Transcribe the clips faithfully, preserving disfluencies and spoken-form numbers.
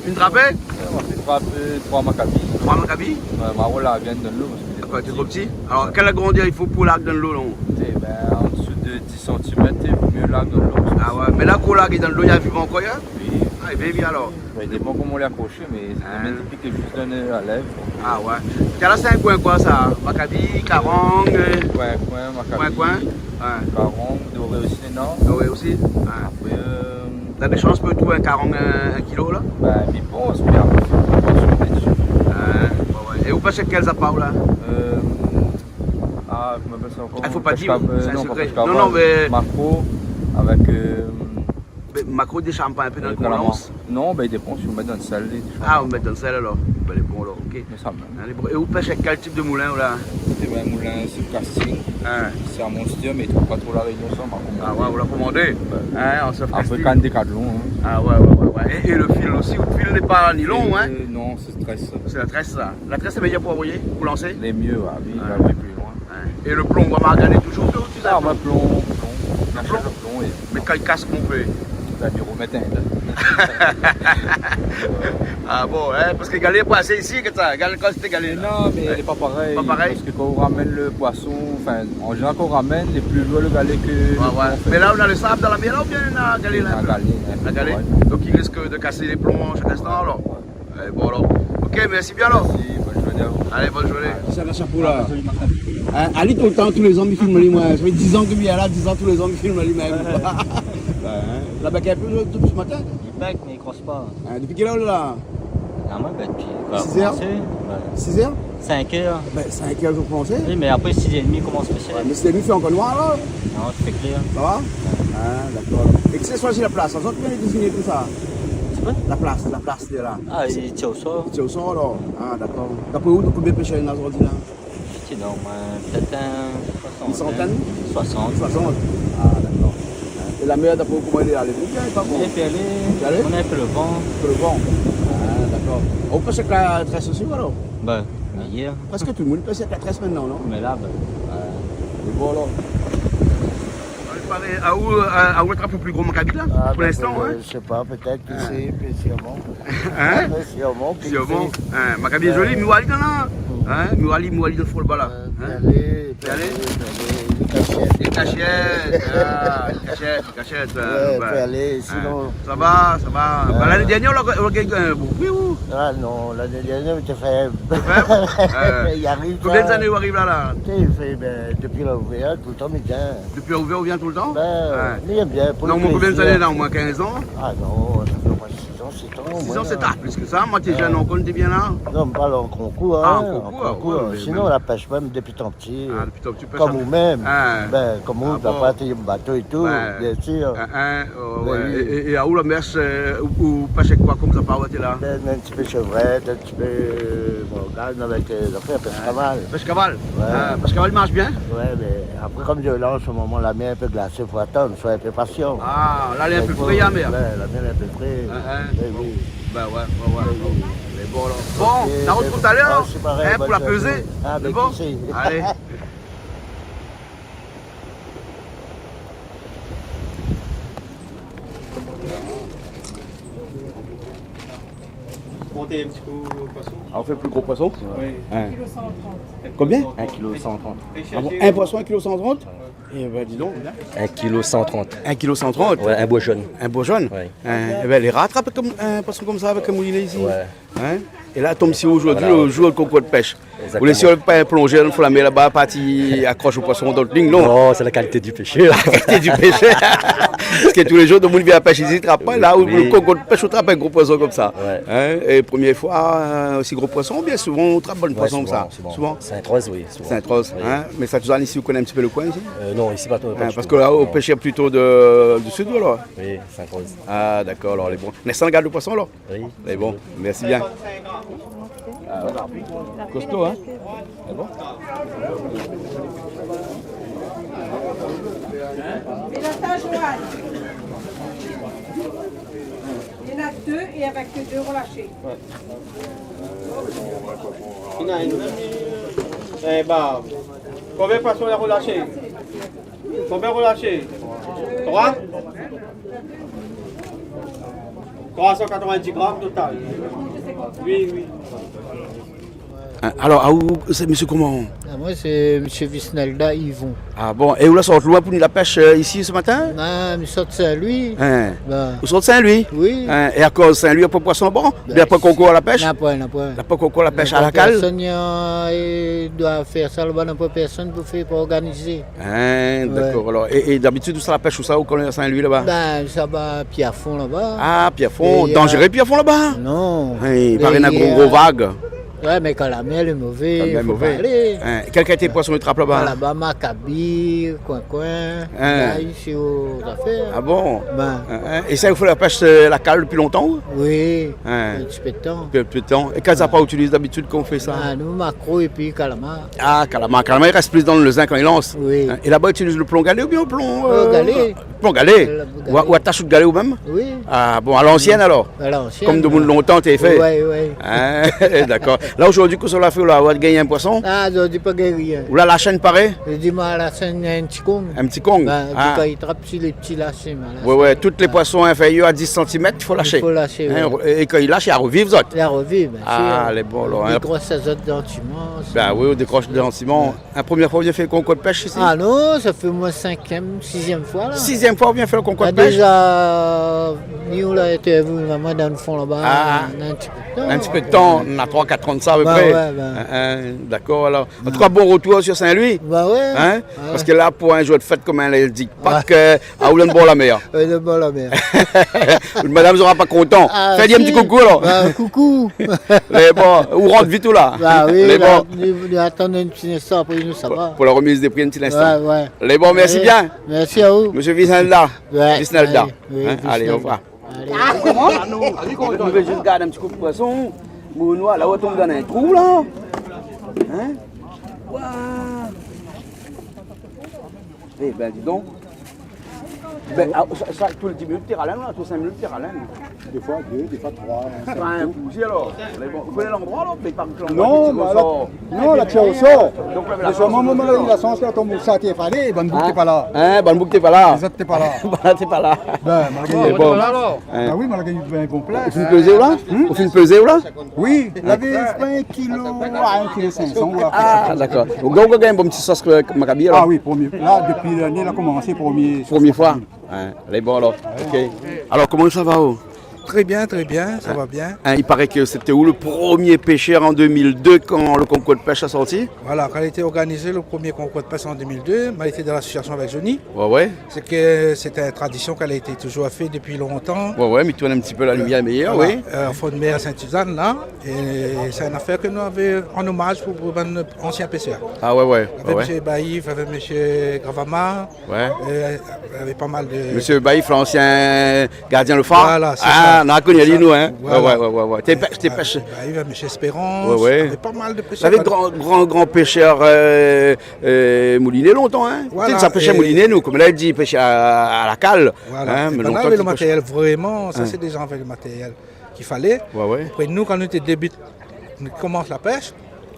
Fine trapé ? Ouais, ma fine trapé troi makabi. Troi makabi ? Ouais, ma roul la gingn dan lo, parske li lé tro pti. Alor, kèl grandèr i fo pou larg dan lo, non ? Té, bin, an dsou de dis santimèt, té vo myé larg dan lo. Ah ouais, mé la, kan ou larg dan lo, i viv ankor, in ? Oui. Ah, i viv, alor. Bin, i dépan koman ou la akrosé, mé sé mèm dépi ke zis dan la lèv. Ah ouais. Sa la, sé in koin koi, sa ? Makabi, karang, euh, koin, koin, makabi, koin, koin. Ouais. Karang, doré osi, non ? Doré osi ? Ouais. Apré, euh, Na dé shans pou trouv in karang, in, in kilo, la ? Bin, mi pans, mé apré, fo pans, mé... Ah, ouais, ouais. É ou pèsh kèl, sa pa ou, la ? Euh, ah, koman i apèl sa ankor ? Ah, fo pa dir, sé in sekré. Non, non, mé makro avèk, euh, mé makro i désharn pa in pé dan lo kalamar. Non, bin, i dépan si ou mèt dan sèl, li désharn. Ah, ou mèt dan sèl, alor. Bin, lé bon, alor, OK. Mé sa mèm. Alé, bon. É ou pèsh kèl tip de moulin, ou la ? Sé in moulin surf casting. Hein. Sé in monstèr, mé i trouv pa tro La Rényon, sa, ma komandé. Ah ouais, ou la komandé ? Ouais. Hein, an surf casting. Apré, kan Decathlon, hein. Ah ouais, ouais, ouais, ouais. É, é lo fil osi, out fil lé pa nilon, hein ? Non, sé très. Sé la très, sa. La très lé méyèr pou anvoyé, pou lansé ? Lé myé, ouais, oui, ouais, i va pli loin. Ouais. É lo plon, ou la gard toujour, ou, ou... Ah, moin, plon, plon. Plon ? Achèt lo plon, oui. Mé kan i kas, koman ou fé ? Sa, i romèt in. Ah bon, hein, parske galé pa asé isi ke sa, galé kan sété galé la. Non, mé lé pa parèy. Pa parèy. Parske kan ou ramèn lo poison, anfin, an zénéral, kan ou ramèn, lé pli lour lo galé ke lo plon, an fèt. Ouais, ouais. Mé la, ou na lo sab dan la mèr, la, oubien na galé, la, in pé ? Na galé, in pé. Galé. Ouais. Donk, i risk de kas lo plon shak instan, alor. Ouais. Alé, bon, alor. OK, mèrsi bien, alor. Mèrsi, bone zourné a vou. Alé, bone zourné. Sa, sa pou la. Hein, ali, toultan, tou lé zan, mi film ali, moin. Sa fé diz an ke mi lé la, diz an, tou lé zan, mi film ali, mèm. Ouais, hein. La bèk in pé, tout se matin. Li bèk, mé li kros pa. Hein, dopi kèl èr ou lé la ? Ah, moin, bin, dopi, kan la komansé, ouais. Sizèr ? Sizèr ? Sinkèr. Bin, sinkèr, ou komans. Oui, mé apré, sizèr é dmi, i komans spésial. Ouais, mé sizèr é dmi, i fé ankor noir, la. Non, i fé klèr. Sa va ? Ah, dakor. É kisa la shoizi la plas ? Zot i dézign tout sa. Sé koi ? La plas, la plas, lé la. Ah, i tir o sor. I tir o sor, alor. Ah, dakor. Dapré ou, konbien pèshèr néna zordi, la ? Sinon, moin, pétèt in soisantèn. Une centaine ? Soisant. Soisant. Ah, dakor. É la mèr, dapré ou, koman i lé, lé bon oubien lé pa bon ? Lé pa bon. Lé pa bon. Néna in pé lo van. In pé lo van. Ah, dakor. Ou pèsh avèk la très osi, alor ? Bin, méyèr. Prèsk tout lo moun i pèsh avèk la très mintnan, non ? Mé la, bin, ouais. Mé bon, alor. Alé, paré, a ou, a, a ou la trap lo pli gro makabi, la, pou linstan, hein ? Ah, bin, euh, je sais pas, peut-être ici, puis sûrement. Hein ? Sûrement, puis ici. Sûrement. Hein, makabi lé zoli, mi oi ali dan la. Hein, mi oi ali, mi oi ali dan fo laba la. Euh, hein ? Alé, alé, alé. Kashèt. Kashèt, ah, kashèt, kashèt, euh, ouais, bin, alé, hein, sinon. Sa va, sa va. Euh. Bin, lané dèrnièr, ou la, ou la gingn, euh, bon pri, ou ? Ah non, lané dèrnièr, mi té fèb. Té fèb ? Euh. I ariv, sa. Konbien zané ou ariv la, la ? Té, i fé, bin, dopi la ouvèr, toultan mi vien. Dopi la ouvèr, ou vien toultan ? Bin, ouais, mi èm bien, pou lo plézir. Non, mé konbien zané la, omoin kinz an ? Ah non, sa fé omoin sizan, sèt an, omoin, la. Sizan, sèt an, plis ke sa. Moin té jenn ankor, té bien la. Non, mé pa an konkour, hein, an konkour, ah ouais, mé sinon, mèm la pèsh mèm dopi tan pti. Ah, dopi tan pti, ou pèsh ? Kom ou mèm. Ah. Bin, kom ou, ou la parti bato é tout, bien sir. Ah, ah, ouais. Bin oui. É, é, é a ou, la mèr, euh, ou, ou pèsh koi konmsa, par ou té la ? Bin, in ti pé shevrèt, in ti pé, euh, morgane avèk, euh, zafèr pèsh kaval. Pèsh kaval ? Ouais. Ah, pèsh kaval i marsh bien ? Ouais, mé apré, kom mi di la, an se moman, la mèr lé in pé glasé, fo atann, soi in pé pasian. Ah, la lé in pé fré, la mèr. Ouais, la mèr lé in pé fré. Ah, ah. Bin oui. Bin ouais, ouais, ouais. Bin oui. Mé bon, alor. Bon, OK, na rantr talèr, hein, pou la pèzé. Ah, bin, bon. Alé. Kont in ti pé lo poison. Ah, ou fé pli gro poison ? Oui. Hein. Konbien ? In kilo san trant. Ah bon, in poison, in kilo san trant ? Eh bin, di donk. In kilo san trant. In kilo san trant ? Ouais, in bois jaune. In bois jaune ? Ouais. Hein, eh bin, lé rar trap in poison konmsa avèk in mouliné isi. Ouais. Hein ? É la, tonm si ou zordi, voilà, lo zour konkour pèsh. Exactement. Ou lé sir pa in plonzèr, fo la mèr laba, parti akros lo poison dan out lign, non ? Non, sé la kalité du pêcheur. La kalité du pêcheur. Parske tou lé zour, domoun i vien pèsh isi, i trap pa. Oui. La, ou, lo konkour pèsh, ou trap in gro poison konmsa. Ouais. Hein ? É promié foi, euh, osi gro poison, oubien souvan ou trap bon poison konmsa ? Ouais, souvan, souvan. Souvan ? Sainte-Rose, oui, souvan. Sainte-Rose, hein ? Oui. Mé sa, tout sa, isi, ou koné in ti pé lo koin, isi ? Euh, non, isi, pa tro, pa tro. Hein, parske la, ou pèsh plito de, du sud, ou alor ? Oui, Sainte-Rose. Ah, dakor, alor, lé bon. Néna sa, gard lo poison, alor ? Oui. Mé bon, mèrsi bien. Ah ouais. Kosto, hein ? Mé bon. É la ta, Joanne ? Néna dé é avèk dé relashé. Ouais. Néna inn. Eh ben, konbien poison la relashé ? Konbien relashé ? Troi ? Trois cent quatre-vingt-dix grammes total. Oui, oui. Hein, alor, aou, sé mésyé koman ? Ah, moin sé mésyé Visnelda Yvon. Ah bon, é ou la sort loin pou ni la pèsh, euh, isi se matin ? Ah, mi sort Sin-Lwi. Hein. Bin. Ou sort Sin-Lwi ? Oui. Hein, é akoz Sin-Lwi, na poin poison laba ? Bin, na poin konkour la pèsh ? Na poin, na poin. Na poin konkour la pèsh a la kal ? Pèrsone i doi fé sa laba, na poin pèrsone pou fé, pou organizé. Hein, dakor, alor. É, é dabitid, ousa la pèsh, ousa, ou koné Sin-Lwi laba ? Bin, sa ba Piafon laba. Ah, Piafon, é, danzéré, euh, Piafon laba ? Non. Hein, i paré na gro, gro vag. Ouais, mé kan la mèr lé mové, fo pa alé. Hein, kèl kalité poison i trap laba ? Laba, makabi, koinkoin, la, isi, o zafèr. Ah bon ? Bin. Hein, hein. É sa, ou fé la pèsh, euh, la kal dopi lontan, ou ? Oui, in ti pé d'tan. In ti pé d'tan. É kèl zapa ou itiliz dabitid kan ou fé sa ? Ah, nou, makro épi kalamar. Ah, kalamar. Kalamar, i rès plis dan lo zin kan i lans. Oui. Hein, é laba, ou itiliz lo plon galé oubien lo plon, euh, galé. Plon galé. Lo plon galé. Ou, ou atash out galé ou mèm ? Oui. Ah bon, a lansièn alor ? A lansièn, kom demoun lontan té fé. Ouais, ouais. Hein, dakor. La, zordi, kosa ou la fé la ? Ou la gingn in poison ? Ah, zordi, pa gingn rien. Ou la, la shèn paré ? Zordi, ma la shèn in ti kong. In ti kong. Bin, ah. Kan i trap si lé pti la, sé mal. Ouais, ouais, tout lé poison inférièr a dis santimèt, i fo lashé. I fo lashé, ouais. Hein, é kan i lash, i aroviv, zot. I aroviv, bien sir. Ah, lé bon, alor, hein. Dékrosh sa zot zantiman. Bin oui, ou dékrosh zantiman. Ouais. La promièr foi ou vien fé lo konkour de pèsh isi ? Ah non, sa fé omoin sinkièm, sizièm foi la. Sizièm foi ou vien fé lo konkour de pèsh ? Ah, déza, ni ou la interviewé amoin dan lo fon laba, ah, na in ti pé d'tan. In ti pé d'tan, na troi, kat an de sa, a pé pré. Bin ouais, bin. Hein, hein, dakor, alor. An tou ka, bon retour sur Sin-Lwi. Ba ouais. Hein ? Parske la, pou in zour de fèt, kom in lé di, pa ke, a, ou lé bor la mèr. Ouais, lé bor la mèr. Madam sra pa kontan. Ah, fé ali in ti koukou, alor. Ba, koukou. Lé bon, ou rant vit, ou la. Ba oui, lé bon. Nou, nou atann in ti linstan, apré nou sava. Pou, pou la remiz de pri, in ti linstan. Ouais, ouais. Lé bon, mèrsi bien. Mèrsi a ou. Mésyé Visnelda. Ouais, Visnelda. Ouais, oui, hein, alé, Visnelda. Orevoir. Alé. Koman ? Nou vé zis gard in ti kou poison. Mon noir, la, ou tonm dan in trou, la. Hein ? Waouh. Eh ben, dis donc. Ben, ah, sa, sa, tou lé dis minit, té ralèn, la, tou sink minit, té ralèn. Défoi dé, défoi troi, hein, sink kou. Alor, mé bon, ou koné landroi, la, mé pa landroi. Non, mé alor, non, la, ti o sor. Donk, la, mé solman, moin, la, la shans, la tonm ousa té falé, bann boug té pa la. Hein, bann boug té pa la. Lézot té pa la. Bann té pa la. Ben, moin la gingn. Bon, alor. Hein. Ah oui, moin la gingn in bon plas. Ou fine pezé, ou la ? Hmm ? Ou fine pezé, ou la ? Oui, la, sé pa in kilo, ah, in kilo sink san, ou la. Ah, dakor. Ou gingn, ou gingn in bon ti sos, euh, makabi, alor ? Ah oui, promié. La, dopi lané, la komansé, promié. Promié foi. Ouais, lé bon, alor. OK. Alor, koman sa va, ou ? Très bien, très bien, ça va bien. Hein, il paraît que c'était ou le premier pêcheur en deux mille deux quand le concours de pêche a sorti ? Voilà, kan lété organizé le premier concours de pêche en deux mille deux, moin lété dan l'association avèk Johnny. Ouais, ouais. Sé ke sé in tradision ki la été touzour fé dopi lontan. Ouais, ouais, mé tourn in ti pé la limièr, méyèr, oui. Voilà, euh, fon de mèr Sainte-Suzanne, la. É sé in afèr ke nou lavé an omaz pou, pou bann ansien pésèr. Ah ouais, ouais, ouais, ouais. Avèk mésyé Baïf, avèk mésyé Gravama. Ouais. Euh, lavé pa mal de... Mésyé Baïf, l'ansien gardien lo Far. Voilà, sé sa. Ah, nou la koni ali, nou, hein. Voilà. Ouais, ouais, ouais, ouais. Té pèsh, té pèsh. Baïf, mésyé Espérance. Ouais, ouais. Lavé pa mal de pésèr. Lavé gran, gran, gran pésèr, euh, euh, mouliné lontan, hein. Voilà, té sa pèsh é mouliné, nou, kom la di, pèsh a, a la kal. Voilà. Hein, mé lontan, lavé lo matéryèl, vréman, sa, sé dé zan avèk lo matéryèl ki falé. Ouais, ouais. Apré, nou, kan nou té débit, nou komans la pèsh,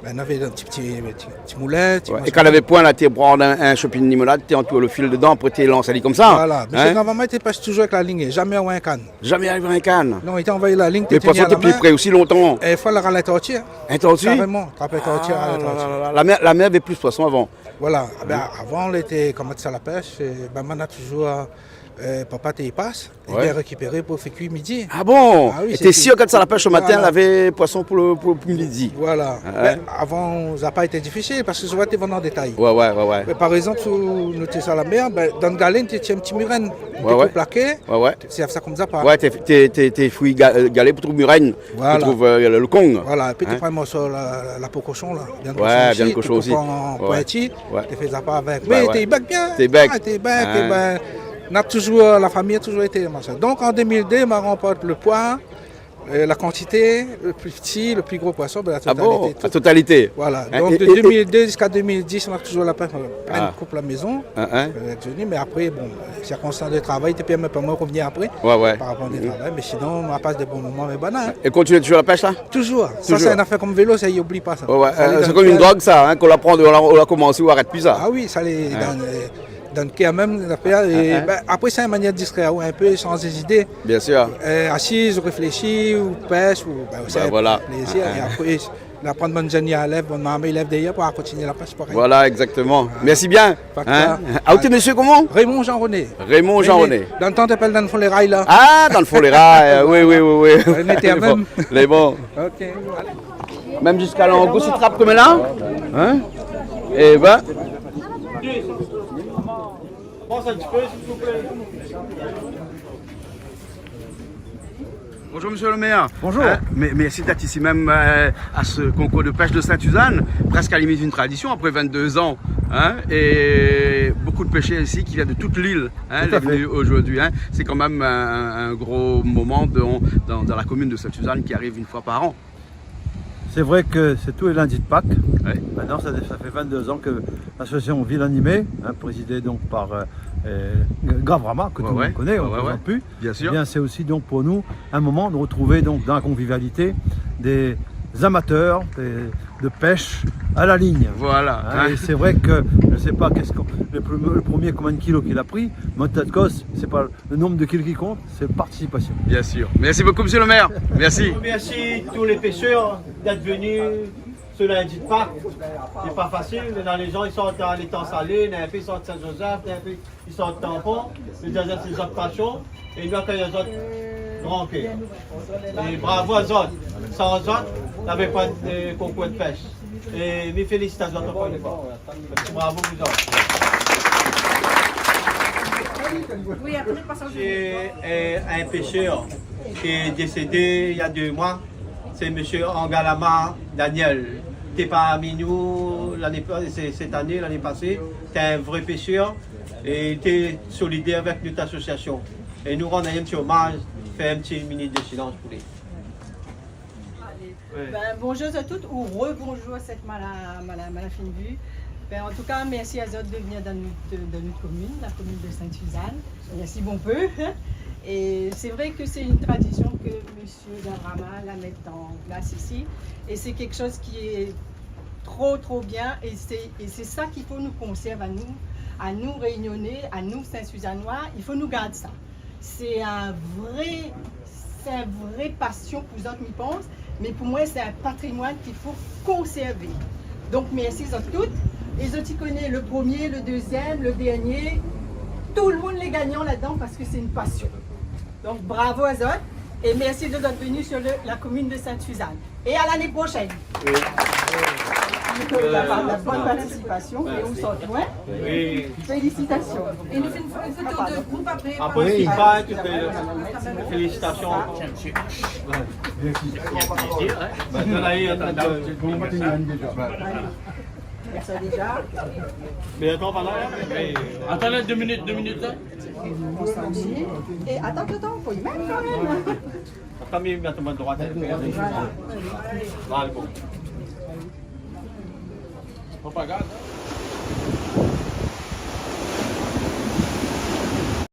ben, nou lavé in ti, ti, ti, ti moulin, ti machin. Ouais. É kan lavé poin, la, té pran in, in shopin limonad, té antour lo fil dedan, apré té lans ali komsa. Voilà. Hein ? Mésyé Gravama té pèsh touzour avèk la lign, zamé avèk in kann. Zamé avèk in kann. Non, li té anvoy la lign, té tini a la min. Mé poison té pli pré osi lontan. É foi la ral in torti, hein. In torti ? Karéman, trap in torti, ral in torti. Ah la la la. La mèr, la mèr lavé plis poison avan. Voilà. Oui. Ben, avan, lété, koman sa, la pèsh, euh, ben, moin la touzour, euh, papa té i pas. Ouais. Li vien rékipéré pou fé kui midi. Ah bon ? Ah oui, té sir, kan sa la pèsh lo matin, voilà, lavé poison pou lo, pou, pou midi. Voilà. Ah ouais. Ben, avan, zapa lété difisil, parske souvan té vann an détay. Ouais, ouais, ouais, ouais. Mé par égzanp, si nou té sava la mèr, ben, dan galé, té tien in ti mirèn. Ouais, ouais. Té koup la ké, ouais, ouais, té sèrv sa kom zapa. Ouais, té, té, té, té fouy ga-, euh, galé pou trouv mirèn, voilà, pou trouv, euh, lo, lo kong. Voilà, épi té pran in morso la, la, la po koshon, la. Vyann koshon osi, té koup an pointi. Ouais, vyann koshon osi. Ouais. Ouais. Té fé zapa avèk. Mé té i bèk bien. Té i bèk. Ah, té i bèk, ah. Té i bèk. Na touzour, la famiy la touzour été, machin. Donk, an deux mille deux, ma ranport lo poi, euh, la kantité, lo pli pti, lo pli gro poison, ben, la totalité, tout. Ah bon ? La totalité. Voilà. Hein, donk, é, de é, é deux mille deux ziska deux mille dix, ma touzour la pèsh, euh, plin koup la mézon, hein, hein, avèk Johnny, mé apré, bon, sirkonstans de travay té pèrmèt pa moin revnir apré, ouais, ouais, par rapor de travay, mé sinon, ma pas de bon moman avèk banna, hein. É ou kontinié touzour la pèsh, la ? Touzour. Touzour. Sa, sé in afèr kom vélo, sa, i oubli pa sa. Ouais, ouais, euh, sé kom in drog, sa, hein, kan ou la pran, ou la, ou la komansé, ou arèt pi, sa. Ah oui, sa, lé dan, euh, dan le kèr mèm, zafèr, é, bin, apré, sé in manièr distrèr aou, in pé shanj zidé. Bien sûr. Euh, asiz, ou réfléshi, ou pèsh, ou, bin, sé in plézir. Bin voilà. É apré, la pran bann zèn i lèv, bann marmay i lèv dèrièr pou kontinié la pèsh parèy. Voilà, exactement. Merci bien. Hein ? Ah, ou té mésyé koman ? Raymond Jean René. Raymond Jean René. Dan le tan té apèl dan le fon lé ray la. Ah, dan le fon lé ray, oui, oui, oui, oui. Lé bon. Lé bon. OK. Mèm ziska la, on gousi trap konm la. Hein ? Eh ben. Bonjour, monsieur le maire. Bonjour. Hein, mé-, merci d'être ici même, euh, à ce concours de pêche de Sainte-Suzanne, presque à la limite d'une tradition, après vingt-deux ans, hein, et beaucoup de pêcheurs ici qui viennent de toute l'île, hein, les venus aujourd'hui, hein. Tout à fait. C'est quand même un, un gros moment de, dans, dans la commune de Sainte-Suzanne qui arrive une fois par an. C'est vrai que c'est tous les lundis de Pâques. Ouais. Maintenant, ça, ça fait vingt-deux ans que l'association Ville Animée, hein, présidée donc par, euh, euh, Gravrama, que tout le monde connaît, on ne présente plus. Ouais, ouais. Bien sûr. Eh bien, c'est aussi donc pour nous un moment de retrouver donc dans la convivialité des amateurs de, de pêche à la ligne. Voilà. Hein, et c'est vrai que, je sais pas, qu'est-ce qu'on, le pre-, le premier, combien de kilos qu'il a pris, mais en tout cas, c'est pas le nombre de kilos qui compte, c'est la participation. Bien sûr. Merci beaucoup, monsieur le maire. Merci. Je remercie tous les pêcheurs d'être venus ce lundi de Pâques. C'est pas facile, mais là, les gens, ils sortent à l'Étang-Salé, néna in pé i sort Saint-Joseph, néna in pé i sort Tampon, lé dé zot, sé zot passion, é nou akèy azot gran kèr. É bravo azot. San zot, navé pa de, euh, konkour de pèsh. É mi félisit azot ankor in foi. Bravo azot. Oui, après, passe au... Sé, euh, in pêcheur ki lé désédé néna dé moi. Sé mésyé Angalama Daniel. Té parmi nou lané pa-, sé, sèt ané, lané pasé. Té in vré pêcheur. É li té solidèr avèk nout asosiasion. É nou rann in ti omaz, fé in ti minit de silans pou li. Bin, bonjour à toutes, ou rebonjour, sé ke ma la, ma la, ma la fine vi. Bin, an tou ka, mèrsi azot de vnir dan nout, dan nout komine, la komine de Sainte-Suzanne. Mèrsi bonpé. É sé vré ke sé in tradision ke mésyé Gavrama la mèt an plas isi. É sé kékshoz ki lé tro, tro bien. É sé, é sé sa k'i fo nou konsèrv anou, anou Rényoné, anou Saint-Suzannois. I fo nou gard sa. Sé in vré, sé in vré pasion pou zot, mi pans. Mé pou moin, sé in patrimoine k'i fo konsèrvé. Donk, mèrsi zot tout. É zot i koné, le premié, le dézièm, le dèrnié, tout le moun lé gagnan ladan parske sé in pasion. Donk, bravo azot. É mèrsi de zot vni sur le, la komine de Sainte-Suzanne. Et à l'année prochaine. Oui. De la part de la bonne participation, et on sort loin. Oui. Félicitations. Et nous faisons une photo de groupe après. Après, si pas, tu fais félicitations. Bien sûr. Bah, ça, là, il y a déjà. Mé atann, pa la, mé... Atann, dé minit, dé minit la. É atann, atann, fo i mèt kan mèm. Atann, mé atann, droit. Voilà. Voilà, bon. Fo pa gard, hein.